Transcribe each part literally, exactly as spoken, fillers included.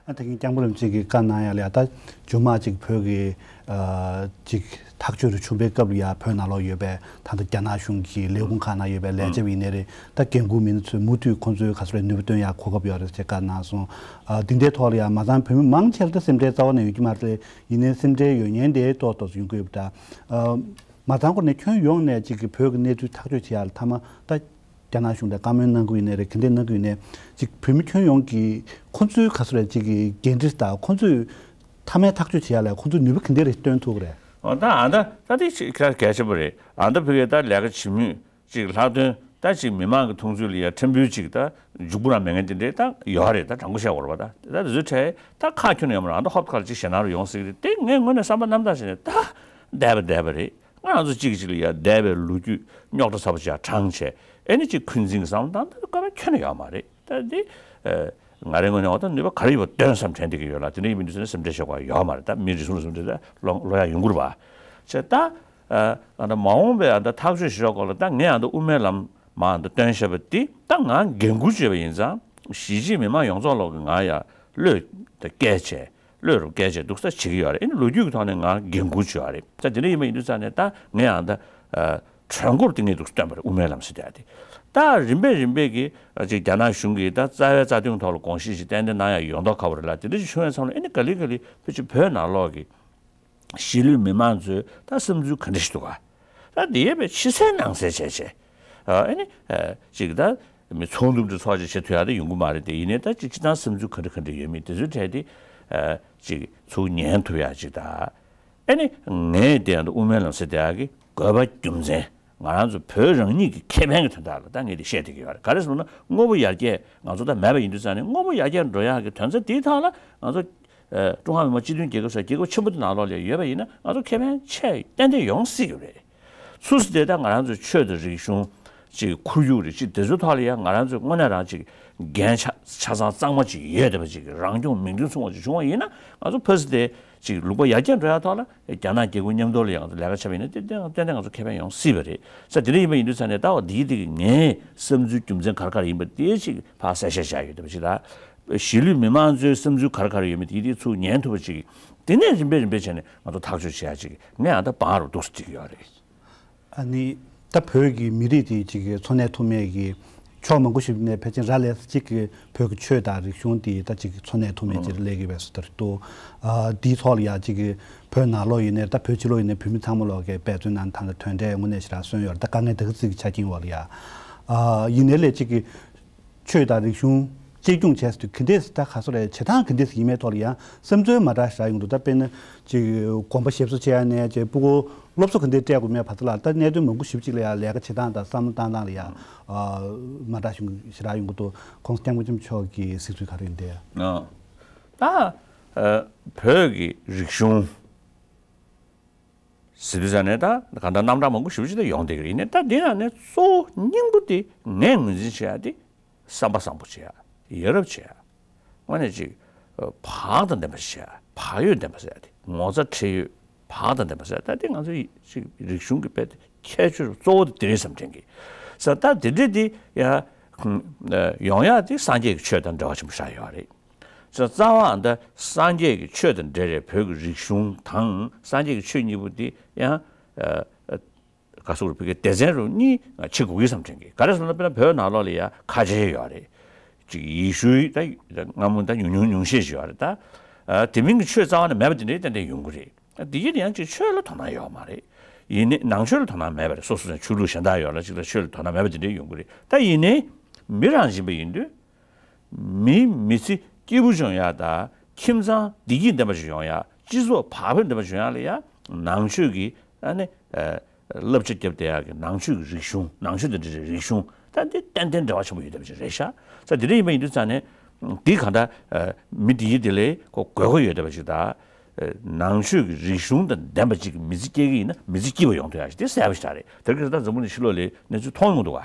ད་གིན་སྐྱབས་མགོན་རིན་པོ་ཆེ་གིས་བཀའ་གནང་ཡ་ལ་ཡ། ད་རྗེས་མ་ཅིག་བོད་ཀྱི་ཨ་ཅིག་ཐག་གཅོད་རུ་ཆུང་པའི་སྐབས་ལ་ཡ་བོད་ནང་ལོགས་ཡོད་པའི་ད་ལྟ་རྒྱ་ནག་གཞུང་གི་ལས་ཁུངས་ཁག་ནང་ཡོད་པའི་ལས་བྱེད་པ་ཡིན་ནའི་རེད། ད་འགན་འཁུར་མི་སྣ་ཚོས་མུ་མཐུད་ཁོང་ཚོའི་ག་ཚོད་རེད་ནུས་པ་བཏོན་ཡ་གོ་སྐབས་ཡོད་རེད་ཅེས་བཀའ་གནང་སོང་། ཨ་འདི་འདྲའི་ཐོག་ལ་ཡ་མ་ཚང་བོད་མི་མང་ཆེ་ལ་ད་སེམས་ཁྲལ་རྩ་བ་ནས་ཡོད་ཀྱི་མ་རེད། ཡིན་ནའི་སེམས་ཁྲལ་ཡོད་མཁན་དེ་ཏོག་ཏོག་ཙམ་ཡོང་གི་ཡོད་པ་འདྲ། ཨ་མ་ཚང་ཁོ་ནས་ཁྱོན་ཡོངས་ནས་ཅིག་གི་བོད་ཀྱི་གནས་ཚུལ་ཐག་གཅོད་བྱེད་ཡ་ལ་མཐའ་མ་ད་རྒྱ་ནག་གཞུང་དང་བཀའ་མོལ་གནང་གི་ཡིན་ནའི་རེད། ག་འདྲས་གནང་གི་ཡིན་ནའི་ཅིག་བོད་མི་ཁྱོན་ཡོངས་ཀྱི་ཁོ་ཚོའི་ག་ཚོད་རེད་ཅིག་གི་འགན་འཁྲི་དང་ཁོ་ཚོས་མཐའ་མའི་ཐག་གཅོད་བྱེད་ཡ་ལ་ཁོ་ཚོས་ནུས་པ་ག་འདྲས་རེད་སྟོན་ཐུབ་ཀྱི་རེད། འོ་ད་ཨ་ད་ད་དེ་ཅིག་ཁ་གལ་ཆེན་པོ་རེད། ཨ་ད་བོད་ཀྱི་ད་ལས་ཀ་བྱེད་མུས་ཅིག་ལྷག་དོན་ད་ཅིག་མི་མང་གི་མཐོང་ཚུལ་ལ་ཡ་ཕྲན་བུ་ཅིག་ད་འཇུག་པོ་རང་མེད་མཁན་དེ་འདྲས་ད་ཡོད་རེད། ད་དྲང་པོ་བཤད་དགོས་རེད་པ། ད་ད་དེ་ཚོའི་གྲས་ད་ཁ་ཁྱོན་ནས་ཡོད་མ་རེད། ཨ་ད་ཧོབ་ཁ་ལ་ཅིག་ཞེད་སྣང་རུ་ཡོང་སྲིད་ཀྱི་རེད། དེ་ངས་དངོས་གནས་བསམ་པ་རྣམ་དག་བྱས་ནས་ད་བསྡད་པ་བསྡད་པ་རེད། ང་རང་ཚོ་གཅིག་གིས་གཅིག་ལ་ཡ་འདས་པའི་ལོ་རྒྱུས་རྙོག་དྲ་ཚ་པོ་ཅིག་དྲངས་བྱས། ཨེ་ནི་གཅིག་འཁོན་འཛིན་གྱི་བསམ་བློ་བཏང་ད་དགོས་པ་ཁྱོན་ནས་ཡོད་མ་རེད། ད་འདི་ཨ་ང་རའི་ངོས་ནས་འོ་ད་ནུས་པ་ག་རེ་ཡོད་པ་སྟོན་བསམ་དྲན་བསྡད་ཀྱི་ཡོད་ལ། དེ་འདྲ་ཡིན་མིན་འདུག་ཟེར་ན་སེམས་ཁྲལ་བྱེད་དགོས་ཡོད་མ་རེད། ད་མི་རེ་ཟུང་ལ་སེམས་ཁྲལ་ད་ལོ་ལོ་ཡ་ཡོང་གི་རེད་པ། བྱས་ད་ཨ་ད་མ་འོངས་པའི་ཨ་ད་ཐག་གཅོད་བྱེད་ཕྱོགས་སྐོར་ལ་ད་ངས་ཨ་ད་དབུ་མའི་ལམ་མ་ཨ་ད་སྟོན་བཞག་པ་འདི་ད་ང་འགན་འཁུར་བྱས་པ་ཡིན་ཙང་གཞིས་བྱེས་མི་མང་ཡོངས་རྫོགས་ལོག་གི་ང་ཡ་བློས་ད་བཀལ་བྱས། བློས་རུ་བཀལ་བྱས་འདུག་ས་བྱེད་ཀྱི་ཡོད་རེད། ཨེ་ནི་ལོ་རྒྱུས་ཀྱི་ཐོག་ནས་ང་འགན་འཁུར་བྱས་ཡོད་རེད། ད་དེ་འདྲ་ཡིན་པ་ཡིན་དུས་ཙང་ནས་ད་ངས་ཡང་ད་ཨ་གྲོས་འགོ་དེ་ངས་འདུག་སྟོན་པ་རེད། དབུ་མའི་ལམ་ཟེར་དེ་ཨ་དེ་ད་རིམ་པས་རིམ་པས་ཀྱི་ཨ་ཅིག་རྒྱ་ནག་གཞུང་གིས་ད་རྩ་བའི་རྩ་དོན་ཐོག་ལ་དགོངས་གཞི་ཞིག་ཏན་ཏན་གནང་ཡ་ཡོད་མདོག་ཁ་པོ་རེད་ལ། དེ་འདྲ་ཞིག་བྱུང་བའི་མཚམས་ལ་ཨེ་ནི་ག་ལེ་ག་ལེ་ཕལ་ཆེར་བོད་ནང་ལོགས་ཀྱི་གཞིས་ལུས་མི་མང་ཚོའི་ད་བསམ་ཚུལ་ག་འདྲ་ཞིག་འདུག་ག་ད་དེ་ཡས་པའི་ཕྱི་གསལ་ནང་གསལ་བྱས་བྱས་ཨ་ཨེ་ནི་ཨ་ཅིག་ད། མི་ཚོགས་འདུ་འདྲ་ཚོགས་ཅིག་བྱེད་ཐུབ་ཡག་དེ་ཡོང་གི་མ་རེད་དེ། ཡིན་ནའི་ད་ཅིག་སྤྱིར་བཏང་བསམ་ཚུལ་ག་འདྲ་ག་འདྲ་ཡོད་མེད་དེ་ཚོའི་གྲས་དེ་ཨ་ཅིག་ཚུར་ཉན་ཐུབ་ཡག་ཅིག་དང་། ཨ་ནི་ངས་དེ་ཡང་དུ་དབུ་མའི་ལམ་ཟེར་དེ་ཡག་གི་དགོས་པ་རྒྱུ་མཚན་ང་རང་ཚོ་བོད་རང་ཉིད་ཀྱི་ཁེ་ཕན་གྱི་དོན་དག་ལ་ད་ངས་དེ་བཤད་བསྡད་ཀྱི་ཡོད་རེད། ག་རེ་ཟེར་ན་དངོས་པོ་ཡར་རྒྱས་ང་ཚོ་ད་མེད་པ་ཡིན་དུས་ཙང་ནས་དངོས་པོ་ཡར་རྒྱས་འགྲོ་ཡག་གི་དོན་ཚན་དེའི་ཐོག་ལ་ང་ཚོ་ཨ་ཀྲུང་ཧྭ་མི་དམངས་སྤྱི་མཐུན་རྒྱལ་ཁབ་ཟེར་རྒྱལ་ཁབ་ཆེན་པོ་དེ་ནང་ལོགས་ལ་ཡོད་པ་ཡིན་ན་ང་ཚོ་ཁེ་ཕན་ཆེ་ཏན་ཏན་ཡོང་སྲིད་ཀྱི་རེད། སུ་སི་དེ་ད་ང་རང་ཚོའི་ཆོས་དང་རིག་གཞུང་ཅིག་ཁོར་ཡུག་རེད་ཅིག་དེ་ཚོའི་ཐོག་ལ་ཡང་ང་རང་ཚོས་དངོས་གནས་རང་ཅིག་འགན་ཆ་ཆ་ཚང་གཙང་མ་ཅིག་ཡོད་བསྡད་པ་ཅིག་རང་སྐྱོང་མིང་དོན་མཚུངས་པ་ཅིག་བྱུང་བ་ཡིན་ན་ང་ཚོ་ཕ་སི་དེ་ཅིག་ལུང་པ་ཡར་རྒྱས་འགྲོ་ཡ་ཐོག་ལ་རྒྱ་ནག་རྒྱལ་ཁབ་མཉམ་དུ་ལ་ཡང་ང་ཚོ་ལས་ཀ་བྱས་པ་ཡིན་ན་ཏན་ཏན་ཏན་ཏན་ང་ཚོ་ཁེ་ཕན་ཡོང་སྲིད་པ་རེད། ས་དེ་འདྲ་ཡིན་པ་ཡིན་དུས་ས་ནས་ད་བ་འདིའི་སྟེང་གི་ངའི་བསམ་ཚུལ་རྒྱུ་མཚན་ག་རེ་ག་རེ་ཡིན་པ་དེ་ཅིག་ཕར་གསལ་བཤད་བྱ་ཡོད་བསྡད་པ་ཅིག་ལ། གཞིས་ལུས་མི་མང་ཚོའི་བསམ་ཚུལ་ག་རེ་ག་རེ་ཡོད་མེད་དེ་དེ་ཚུར་ཉན་ཐུབ་པ་ཅིག་དེ་ནས་རིམ་པས་རིམ་པས་བྱས་ནས་ང་ཚོ་ཐག་གཅོད་བྱེད་ཡ་ཅིག་ངས་ཨ་ད་བང་རུ་འདུག་སེ་བྲིས་ཀྱི་ཡོད་རེད། ཨ་ནི་ད་བོད་ཀྱི་མི་རིགས་དེ་ཅིག་གི་འཚོ་གནས་ཐུབ་མེད་ཀྱི་ཕྱོགས་མང་པོ་ཞིག་ནས་ཕལ་ཆེར་རག་ལས་ས་ཅིག་གི་བོད་ཀྱི་ཆོས་དང་རིག་གཞུང་དེ་ད་ཅིག་འཚོ་གནས་ཐུབ་མེད་ཅིག་སླེབས་ཀྱི་བས་སུ་ལྟར་འདུག་ཨ་དེའི་ཐོག་ལ་ཡ་ཅིག་གི་བོད་ནང་ལོགས་ཡིན་ནའི་ད་བོད་ཕྱི་ལོགས་ཡིན་ནའི་བོད་མི་ཚང་མ་ལོག་གི་འབད་བརྩོན་གནང་ཐང་ལ་དོན་འབྲས་དངོས་གནས་ཞེ་དྲག་སོན་ཡོད་རེད། ད་དཀའ་ངལ་ད་ག་ཙིག་གི་ཆ་རྐྱེན་འོག་ལ་ཡ་ཨ་ཡིན་ནའི་ལས་ཅིག་གི་ཆོས་དང་རིག་གཞུང་གཅེས་སྐྱོང་བྱས་ཟེར་དུས་ག་འདྲས་སེ་ད་ག་སོ་རེད། བྱེད་སྟངས་ག་འདྲས་སེ་ཡིན་མེད་ཐོག་ལ་ཡང་བསམ་ཚུལ་མ་འདྲ་ཞིག་རག་ཡོང་འདུག་ད་དཔེར་ན་ཅིག་དགོན་པ་ཞབས་སོར་བཅར་ཡ་ནས་ཅིག་སྤུ་གུ་སློབ་གསོ་ག་འདྲས་སྤྲད་དགོས་མེད་བར་དུ་ལ་ད་གནད་དོན་མང་པོ་ཞེ་པོ་ཅིག་ལ་ཡང་ལས་ཀ་བྱེད་སྟངས་དང་བསམ་བློ་བཏང་སྟངས་ལ་ཡང་ཨ་མ་འདྲ་ཞིག་ཞེ་དྲག་ཡོང་གི་འདུག་ཁོང་སྐྱབས་མགོན་ཆེན་པོ་མཆོག་གི་གཟིགས་ཚུལ་ག་རེ་ཡིན་ཏེ། ཨ་ད་ཨ་བོད་ཀྱི་རིག་གཞུང་ཟེར་དུས་ཙ་ནས་ད་གང་ལྟར་རྣམ་གྲངས་མང་པོ་ཞེ་པོ་ཅིག་ད་ཡོང་བསྡད་ཀྱི་རེད། ཡིན་ནའི་ད་འདི་ནང་ནས་གཙོ་བོ་སྙིང་པོ་དེ་ངས་ངོས་འཛིན་བྱེད་ཡ་དེ་བསམ་པ་བཟང་པོ་བྱེད་ཡ། ཡ་རབས་བྱེད་ཡ། དངོས་གནས་ཅིག་བག་དང་ལྡན་པ་བྱེད་ཡ། བག་ཡོད་ལྡན་པ་ཟེར་ཡ་དེ་ངོ་ཚ་ཁྲེལ་ཡོད་བག་དང་ལྡན་པ་ཟེར་ཡ་ད་དེ་ང་ཚོའི་ཅིག་རིག་གཞུང་གི་དཔེ་དེ་ཁྱད་ཆོས་གཙོ་བོ་དེ་དེ་རེད་བསམ་དྲན་གི། ས་ད་དེ་འདྲས་དེ་ཡ་ཡོང་ཡ་དེ་སངས་རྒྱས་ཀྱི་ཆོས་དང་འབྲེལ་བ་ཆེན་པོ་ཞིག་ཡོད་རེད། ས་རྩ་བ་འདི་སངས་རྒྱས་ཀྱི་ཆོས་དང་འབྲེལ་བའི་བོད་ཀྱི་རིག་གཞུང་དང་སངས་རྒྱས་ཀྱི་ཆོས་གཉིས་པོ་དེ་ཡང་ཨ་ཨ་ག་སོགས་རུ་བོད་ཀྱི་སྡེ་ཚན་རུ་གཉིས་ང་ཕྱེ་དགོས་ཀྱི་བསམ་དྲན་གི། ག་རེ་ཟེར་ན་དཔེར་ན་བོད་ནང་ལོགས་ལ་ཡ་ཁ་ཆེ་ཡོད་རེད། ཅིག་ཡེ་ཤུའི་ད་སྔ་མོ་ད་ཉུང་ཉུང་ཉུང་ཤས་ཤིག་ཡོད་རེད། ད་ཨ་དེ་མིན་གྱི་ཆོས་རྩ་བ་ནས་མེད་པ་དེ་འདྲའི་ཏན་ཏན་ཡོང་གི་རེད། ཨ་དེ་ཡིན་ན་ཡང་ཅིག་ཆོས་ལ་དོ་སྣང་ཡོད་མ་རེད། ཡིན་ནའི་ནང་ཆོས་ལ་དོ་སྣང་མེད་པ་རེད། སོ་སོ་ནས་ཆོས་ལུགས་གཞན་དག་ཡོད་ལ་ཅིག་ལ་ཆོས་ལ་དོ་སྣང་མེད་པ་དེ་འདྲའི་ཡོང་གི་རེད། ད་ཡིན་ནའི་མི་རང་བཞིན་པ་ཡིན་དུས། མིའི་མི་ཚེ་སྐྱིད་པོ་བྱུང་ཡག་དང་ཁྱིམ་ཚང་བདེ་སྐྱིད་ལྡན་པ་ཞིག་ཡོང་ཡག་སྤྱི་ཚོགས་བག་ཕེབས་ལྡན་པ་ཞིག་ཡོང་ཡག་ལ་ཡ་ནང་ཆོས་ཀྱི་ཨ་ནི་ཨ་བསླབ་བྱ་བརྒྱབ་བསྡད་ཡག་གི་ནང་ཆོས་ཀྱི་རིག་གཞུང་ནང་ཆོས་དང་འབྲེལ་བའི་རིག་གཞུང་ད་འདི་ཏན་ཏན་འབྲེལ་བ་ཆེན་པོ་ཡོད་བསྡད་པ་ཞིག་རེད་ཤག་ས་དེ་འདྲ་ཡིན་པ་ཡིན་དུས་ཙང་ནས་འདི་གང་ལྟར་མི་བདེ་སྐྱིད་བདེ་ལེགས་ཁོ་དགོས་མཁོ་ཡོད་བསྡད་པ་ཞིག་དང་། ནང་ཆོས་ཀྱི་རིག་གཞུང་དང་ལྡན་པ་ཅིག་གི་མི་ཚེ་སྐྱེལ་གྱི་ཡིན་ན་མི་ཚེ་སྐྱིད་པ་ཡོང་ཐུབ་ཡག་ཞིག་དེ་གསལ་པོ་ཞིག་རེད། དེ་ག་ད་འཛམ་བུ་གླིང་ཕྱི་ལོགས་ལ་གནས་ཚུལ་མཐོང་ཡོང་འདུག་བ།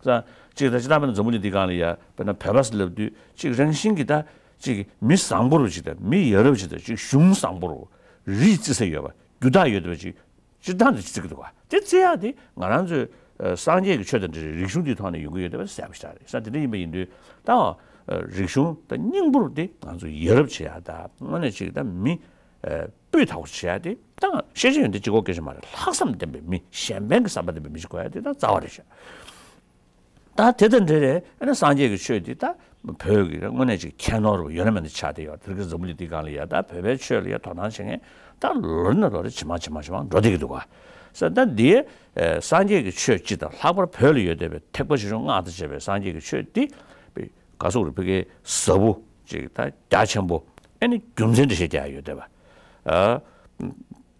ས་གཅིག་ད་སྤྱིར་བཏང་དཔེར་ན་འཛམ་བུ་གླིང་འདི་སྒང་ལ་ཡ་དཔེར་ན་བོད་པ་ཟེར་ལབ་དུས་གཅིག་རང་བཞིན་གྱི་ད་གཅིག་མི་བཟང་པོ་རུ་ཅིག་དང་མི་ཡ་རབས་ཅིག་དང་གཅིག་གཞུང་བཟང་པོ་རུ་རིགས་བརྩི་ས་ཡོད་པ་རྒྱུ་དག་ཡོད་པ་ཅིག་སྤྱིར་བཏང་དུ་བརྩི་གི་འདུག་བ། དེ་བརྩི་ཡག་དེ་ང་རང་ཚོའི་ཨ་སངས་རྒྱས་ཀྱི་ཆོས་དང་འབྲེལ་བའི་རིག་གཞུང་འདིའི་ཐོག་ནས་ཡོང་གི་ཡོད་པ་གསལ་པོ་ཞིག་རེད། ས་དེ་འདྲ་ཡིན་པ་ཡིན་དུས་ད་ རིག་གཞུང་དང་སྙིང་པོ་དེ་ང་ཚོ་ཡ་རབས་བྱེད་ཡ་དང་དངོས་གནས་ཅིག་ད་མི་སྤུས་དག་པོ་བྱེད་ཡ་དེ་ད་ཤེས་བྱ་ཡོན་ཏན་གཅིག་པོ་སྐད་ཆ་མ་རེད། ལྷག་བསམ་ལྡན་པའི་མི་གཞན་ཕན་གྱི་བསམ་པ་ལྡན་པའི་མི་ཞིག་དགོས་ཡ་དེ་ད་རྩ་བ་རེད་ཤག་ད་དེ་དང་འབྲེལ་རེད། ཨ་ནི་སངས་རྒྱས་ཀྱི་ཆོས་འདི་ད་བོད་ཀྱི་དངོས་གནས་ཅིག་ཁྱད་ནོར་བ་ཡོད་ན་མེད་ན་ཆགས་བསྡད་ཡོད། དེ་རིང་འཛམ་བུ་གླིང་འདིའི་སྒང་ལ་ཡ་ད་བོད་པའི་ཆོས་ལ་ཡ་དོ་སྣང་བྱེད་མཁན་ད་ལོ་རེ་ནས་ལོ་རེ་ཇེ་མང་ཇེ་མང་ཇེ་མང་འགྲོ་བསྡད་ཀྱི་འདུག་ག་ས་ད་འདིའི་ཨེ་སངས་རྒྱས་ཀྱི་ཆོས་སྤྱི་དང་ལྷག་པར་བོད་ལ་ཡོད་བསྡད་པའི་ཐེག་པ་ཆེ་ཆུང་སྔགས་དང་བཅས་པའི་སངས་རྒྱས་ཀྱི་ཆོས་འདི་ག་སོག་རེ་ཕ་གིའི་ཟབ་པོ་ཅིག་ད་རྒྱ་ཆེན་པོ་ཨ་ནི་རྒྱུ་མཚན་འགྲེལ་བཤད་རྒྱག་ཡ་ཡོད་བསྡད་པ། ཨ།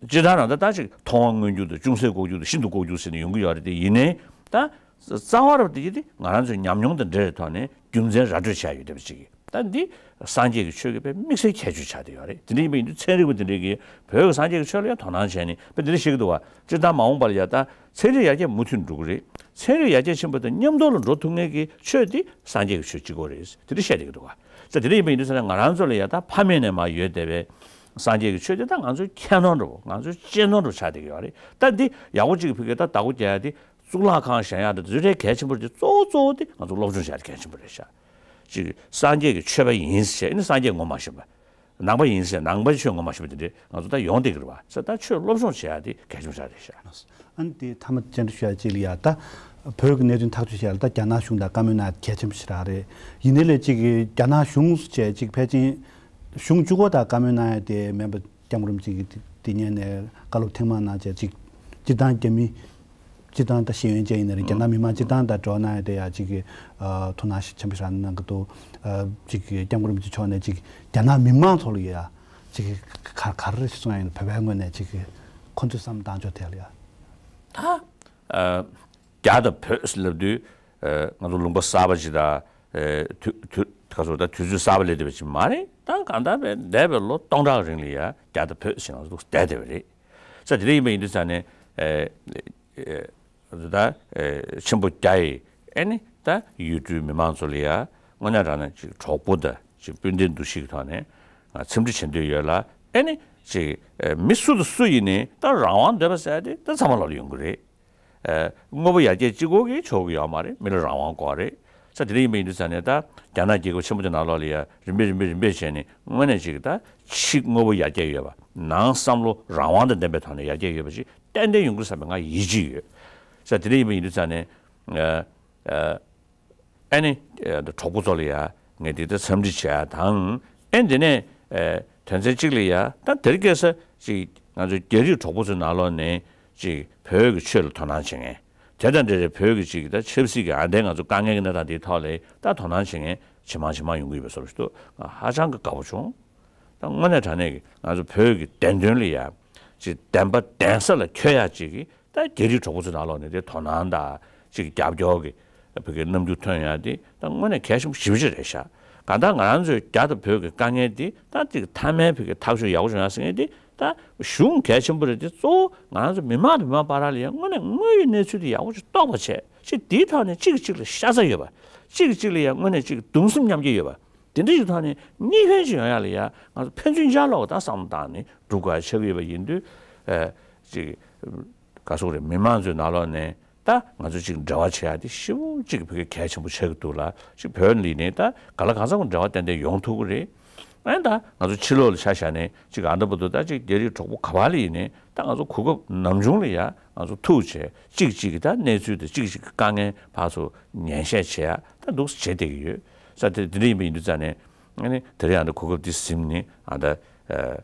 སྤྱིར་བཏང་ནང་ད་ལྟ་ཅིག་མཐོང་བ་མངོན་གྱུར་དང་ཅུང་ཟད་ལྐོག་གྱུར་དང་ཤིན་ཏུ་ལྐོག་གྱུར་ཟེར་ནས་ཡོང་གི་ཡོད་རེད་དེ། ཡིན་ནའི་ད་རྩ་བ་རུ་དེ་ཡིན་དེ་ང་རང་ཚོའི་ཉམས་མྱོང་དང་འབྲེལ་བའི་ཐོག་ནས་རྒྱུ་མཚན་ར་སྤྲོད་བྱས་ཡོད་བསྡད་པ་ཅིག་ད་འདི་སངས་རྒྱས་ཀྱི་ཆོས་ཀྱི་དཔེ་དམིགས་བསལ་ཁྱད་ཆོས་ཆགས་བསྡད་ཡོད་རེད། དེ་འདྲ་ཡིན་པ་ཡིན་དུས་ཚན་རིག་པ་དེ་འདྲས་ཀྱིས་བོད་ཀྱི་སངས་རྒྱས་ཀྱི་ཆོས་ལ་ཡང་དོ་སྣང་བྱས་ནས་དཔེ་འདི་འདྲ་བཤད་ཀྱི་འདུག་བ། སྤྱིར་བཏང་མ་འོངས་པ་ལ་ཡ་ད་ཚན་རིག་ཡར་རྒྱས་མུ་མཐུད་འགྲོ་གི་རེད། ཚན་རིག་ཡར་རྒྱས་ཕྱིན་པ་དང་མཉམ་དུ་ལ་འགྲོ་ཐུབ་མཁན་གྱི་ཆོས་འདི་སངས་རྒྱས་ཀྱི་ཆོས་གཅིག་པོ་རེད། དེ་འདྲ་བཤད་བསྡད་ཀྱི་འདུག་བ། ས་དེ་འདྲ་ཡིན་པ་ཡིན་དུས་ས་ནས་ང་རང་ཚོ་ལ་ཡ་ད་ཕ་མེས་ནས་མ་ཡོད་བསྡད་པའི་སངས་རྒྱས་ཀྱི་ཆོས་དེ་ད་ང་ཚོའི་ཁྱད་ནོར་འདྲ་བོ་ང་ཚོའི་གཅེས་ནོར་འདྲ་བོ་ཆགས་བསྡད་ཀྱི་ཡོད་རེད། ད་འདི་ཡག་པོ་གཅིག་གི་ཕ་གི་ད་བདག་པོ་རྒྱག་ཡ་དེ་གཙུག་ལག་ཁང་བཞེངས་ཡ་དེ་དེ་ཚོའི་གལ་ཆེན་པོ་རེད་དེ། གཙོ་བོ་གཙོ་བོ་དེ་ང་ཚོ་སློབ་སྦྱོང་བྱ་ཡ་དེ་གལ་ཆེན་པོ་རེད་ཤག་ཅིག་སངས་རྒྱས་ཀྱི་ཆོས་པ་ཡིན་ཟེར་ནི་སངས་རྒྱས་ངོ་མ་ཤེས་པ། ནང་པ་ཡིན་ཟེར་ནང་པའི་ཆོས་ངོ་མ་ཤེས་པ་དེ་འདྲས་ང་ཚོ་ད་ཡོང་བསྡད་ཀྱི་རེད་བ། ས་ད་ཆོས་སློབ་སྦྱོང་བྱེད་ཡ་དེ་གལ་ཆེན་པོ་ཆགས་བསྡད་ཤག་ཨ་ནི་དེ་མཐའ་མ་བཅར་འདྲི་ཞུ་ཡ་གཅིག་ལ་ཡ་ད་བོད་ཀྱི་གནད་དོན་ཐག་གཅོད་བྱེད་ཡ་ལ་ད་རྒྱ་ནག་གཞུང་དང་བཀའ་མོལ་གནང་ཡ་གལ་ཆེན་པོ་ཞིག་རག་རེད། ཡིན་ནའི་ལས་གཅིག་གི་རྒྱ་ནག་གཞུང་བྱས་གཅིག་ཕལ་ཆེར་གཞུང་བཅུ་སྐོར་དང་བཀའ་མོལ་གནང་ཡ་དེ་མིན་པ། སྐྱབས་མགོན་རིན་པོ་ཆེ་གིས་དེ་དེ་སྔོན་ནས་བཀའ་སློབ་ཐེངས་མང་གནང་བྱས་གཅིག་སྤྱིར་བཏང་རྒྱ་མི་སྤྱིར་བཏང་ད་ཤེས་ཡོན་ཅན་ཡིན་ན་རེད། རྒྱ་ནག་མི་མང་སྤྱིར་བཏང་དང་འགྲོགས་གནང་ཡ་དེ་ཡ་གཅིག་གི་ཨ་ཐུགས་སྣང་ཆེན་པོ་ཞིག་གནང་གི་འདུག་ཨ་གཅིག་གི་སྐྱབས་མགོན་རིན་པོ་ཆེ་མཆོག་ནས་གཅིག་རྒྱ་ནག་མི་མང་ཚོ་ལ་ཡ་གཅིག་གི་ག་ག་རེ་གསུང་ཡ་ཡིན་ན། བོད་པའི་ངོས་ནས་གཅིག་གི་ཁོ་ཚོའི་བསམ་བློ་བཏང་ཕྱོགས་ཐད་ལ་ཡ། ད་ཨ་རྒྱ་དང་བོད་ལབ་དུས་ཨ་ང་ཚོ་ལུང་པ་གསར་པ་ཅིག་དང་། ཨེ་དུས་དུས་ག་ཚོད་ད་དུས་ཚོད་གསར་པ་སླེབས་བསྡད་པ་ཅིག་མ་རེད། ད་གང་ལྟར་བས་འདས་པའི་ལོ་སྟོང་ཕྲག་རིང་ལ་ཡ་རྒྱ་དང་བོད་ཟེར་ང་ཚོ་འདུག་བསྡད་བསྡད་པ་རེད། ས་དེ་འདྲ་ཡིན་པ་ཡིན་དུས་ཙང་ནས་ཨེ་ཨེ་ད་ཨེ་ཆེན་པོ་རྒྱ་ཡི་ཨེ་ནི་ད་ཡུལ་གྲུའི་མི་མང་ཚོ་ལ་ཡ་དངོས་གནས་དྲང་གནས་ཅིག་གྲོགས་པོ་དང་ཅིག་སྤུན་ཟླའི་འདུ་ཤེས་ཀྱི་ཐོག་ནས་ང་འཚམས་འདྲི་བྱེད་འདོད་ཡོད་ལ། ཨེ་ནི་ཅིག་ཨེ་མི་སུ་དང་སུ་ཡིན་ནའི་ད་རང་དབང་འདོད་པ་ཟེར་ཡ་དེ་ད་ཚང་མ་ལོག་ལ་ཡོང་གི་རེད། ཨ་དངོས་པོ་ཡར་རྒྱས་གཅིག་པོ་གིས་ཆོག་གི་ཡོད་མ་རེད། མི་ལ་རང་དབང་དགོས་རེད། ས་དེ་འདྲ་ཡིན་པ་ཡིན་དུས་ཙང་ནས་ད་རྒྱ་ནག་རྒྱལ་ཁབ་ཆེན་པོ་དེ་ནང་ལོགས་ལ་ཡ་རིམ་པས་རིམ་པས་རིམ་པས་བྱས་ནས་དངོས་གནས་ཅིག་ད་ཕྱི་དངོས་པོ་ཡར་རྒྱས་ཡོད་པ། ནང་བསམ་བློ་རང་དབང་དང་ལྡན་པའི་ཐོག་ནས་ཡར་རྒྱས་ཡོད་པ་ཞིག་ཏན་ཏན་ཡོང་གི་རེད་བསམ་པའི་ང་ཡིད་ཆེས་ཡོད། ས་དེ་འདྲ་ཡིན་པ་ཡིན་དུས་ཙང་ནས་ཨ་ཨ། ཨ་ནི་ཨ་གྲོགས་པོ་ཚོ་ལ་ཡ་ངས་འདི་ལྟར་འཚམས་འདྲི་བྱས་དང་། ཨ་འདི་ནས་ཨ་དོན་ཚན་གཅིག་ལ་ཡ་ད་དེར་སྐྱེས་ས་ཅིག་ང་ཚོ་རྒྱ་རིགས་གྲོགས་པོ་ཚོའི་ནང་ལོགས་ནས་ཅིག་བོད་ཀྱི་ཆོས་ལ་དོ་སྣང་བྱེད་མཁན། དེ་དང་འབྲེལ་བའི་བོད་ཀྱི་ཅིག་ད་ཆབ་སྲིད་ཀྱི་ཨ་འདས་ང་ཚོ་དཀའ་ངལ་གྱི་གནས་སྟངས་འདིའི་ཐོག་ལ་ད་དོ་སྣང་བྱེད་མཁན་ཇེ་མང་ཇེ་མང་ཡོང་གི་ཡོད་པའི་བཟོ་འདྲ་ཞིག་འདུག་ང་ཧ་ཅང་གི་དགའ་པོ་བྱུང་། ད་དངོས་གནས་དྲང་གནས་ཀྱི་ང་ཚོ་བོད་ཀྱི་བདེན་དོན་ལ་ཡ་ཅིག་བདེན་པ་གདེང་ས་ལ་འཁྱོལ་ཡག་ཅིག་གི་ད་རྒྱ་རིགས་གྲོགས་པོ་ཚོའི་ནང་ལོགས་ནས་དེ་དོ་སྣང་དང་ཅིག་རྒྱབ་སྐྱོར་གྱི་བོད་ཀྱི་རྣམ་འགྱུར་ཐོན་ཡ་དེ་ད་དངོས་གནས་གལ་ཆེན་པོ་ཞེ་པོ་ཅིག་རེད་ཤག་གང་ལྟར་ང་རང་ཚོའི་རྒྱ་དང་བོད་ཀྱི་དཀའ་ངལ་དེ་ད་ཅིག་མཐའ་མའི་བོད་ཀྱི་ཐག་གཅོད་ཡག་པོ་བྱུང་ཡ་ཟེར་མཁན་དེ་ད་གཞུང་གལ་ཆེན་པོ་རེད་དེ། གཙོ་བོ་ང་རང་ཚོ་མི་མང་དང་མི་མང་བར་ལ་ཡང་དངོས་གནས་དངོས་ཡོད་གནས་ཚུལ་དེ་ཡག་པོ་ཅིག་རྟོགས་པ་བྱས། ཅིག་དེའི་ཐོག་ནས་གཅིག་གིས་གཅིག་ལ་ཤ་ཚ་ཡོད་པ། གཅིག་གིས་གཅིག་ལ་ཡང་དངོས་གནས་ཅིག་གདུང་སེམས་མཉམ་སྐྱེད་ཡོད་པ། དེ་འདྲ་ཞིག་ཐོག་ནས་གཉིས་ཕན་ཞིག་ཡོང་ཡ་ལ་ཡ་ང་ཚོ་ཕན་ཚུན་ཆ་ལོག་ད་བསམ་བློ་བཏང་ནས་སྒྲུབ་དགོས་ཡ་ཆགས་ཀྱི་ཡོད་པ་ཡིན་དུས། ཨ་ཅིག་ག་སོག་རེད། མི་མང་ཚོའི་ནང་ལོགས་ནས་ད་ང་ཚོ་ཅིག་འབྲེལ་བ་བྱེད་ཡ་དེ་ཞེ་པོ་ཅིག་བོད་སྐད་གལ་ཆེན་པོ་ཆགས་ཀྱི་འདུག་ལ། ཅིག་བོད་ལ་ཡིན་ནའི་ད་ག་ལ་གང་འཚམ་འབྲེལ་བ་ཏན་ཏན་ཡོང་ཐུབ་ཀྱི་རེད། ཨ་ནི་ད་ང་ཚོ་ཕྱི་ལོགས་ལ་ཆ་བཞག་ནས་ཅིག་ཨ་འདྲ་པོ་འདུག་ད་ཅིག་རྒྱ་རིགས་གྲོགས་པོ་ག་པ་ལ་ཡིན་ནའི་ད་ང་ཚོ་གོ་སྐབས་ནམ་བྱུང་ལ་ཡ་ང་ཚོ་ཐུག་བྱས་གཅིག་གཅིག་གི་ད་གནས་ཚུལ་དང་གཅིག་གཅིག་གི་དཀའ་ངལ་ཕར་ཚུར་ཉན་བཤད་བྱེད་ཡ་ད་འདུག་སེ་བྱེད་བསྡད་ཀྱི་ཡོད། ས་དེ་འདི་འདྲ་ཡིན་པ་ཡིན་དུས་ཙང་ནས། ཨ་ནི་དེ་རིང་ཨ་ནི་གོ་སྐབས་འདི་ཟིན་ནས་ཨ་ད་ཨ་ཨ་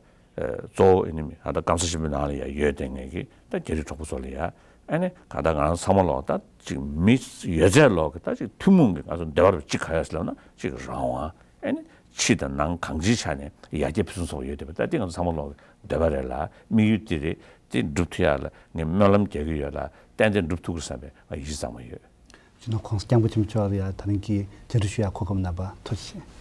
གཙོ་བོ་ཨ་ནི་ཨ་ད་སྐམ་ས་ཆེན་པོའི་ནང་ལ་ཡ་ཡོད་བསྡད་མཁན་གྱི་ད་རྒྱ་རིགས་གྲོགས་པོ་ཚོ་ལ་ཡ། ཨ་ནི་གང་ལྟར་ང་རང་ཚང་མ་ལོག་ད་ཅིག་མི་ཡོད་ཚད་ལོག་གི་ད་ཅིག་ཐུན་མོང་གི་ང་ཚོ་འདོད་པ་རུ་གཅིག་ག་ཡོད་ཟེར་ལབ་ན་ཅིག་རང་དབང་། ཨ་ནི་ཕྱི་དང་ནང་གང་ཅིའི་ཆ་ནས་ཡར་རྒྱས་ཕུན་སུམ་ཚོགས་པ་ཡོད་བསྡད་པ་ད་འདི་ང་ཚོ་ཚང་མ་ལོག་གི་འདོད་པ་རེད་ལ། དམིགས་ཡུལ་འདི་རེད། འདི་འགྲུབ་ཐུབ་ཡ་ལ་ངས་སྨོན་ལམ་རྒྱག་གི་ཡོད་ལ། ཏན་ཏན་འགྲུབ་ཐུབ་ཀྱི་བསམ་པའི་ང་ཡིད་ཆེས་གཙང་མ་ཡོད། སྤྱི་ནོར་༸གོང་ས་༸སྐྱབས་མགོན་ཆེན་པོ་མཆོག་ལ་ཡ་ད་རིང་གི་བཅར་འདྲི་ཞུ་ཡ་གོ་སྐབས་གནང་བར་ཐུགས་རྗེ་ཆེ།